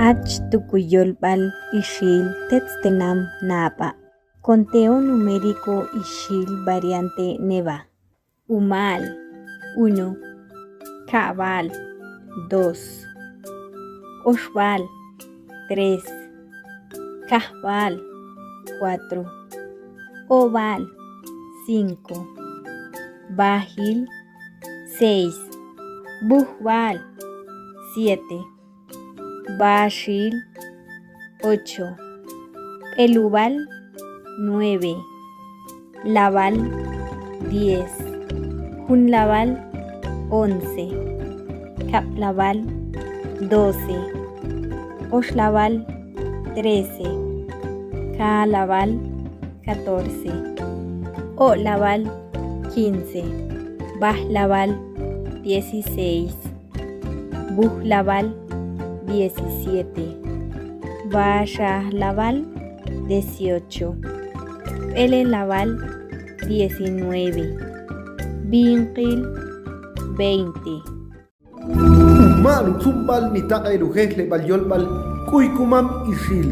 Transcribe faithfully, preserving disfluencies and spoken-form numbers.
Ach tukuy yolb'al ixil tetstenam nab'a'. Conteo numérico ixil variante neva. Umaal, uno. Ka'b'al, dos. Oxb'al, tres. Kajb'al, cuatro. O'b'al, cinco. Bajil, seis. Bujb'al, siete. Baaxil, ocho. B'elub'al, nueve. Lab'al, diez. Junlab'al, once. Kab'lab'al, doce. Oxlab'al, trece. Kaalab'al, catorce. O'lab'al, quince. Bajlab'al, dieciséis. Bujlab'al, diecisiete. Baaxalab'al, dieciocho. B'elelab'al, diecinueve. Binqil, veinte. Umaal utzumb'al mi taq'el ujejleb'al yolb'al K'uykumam ixil.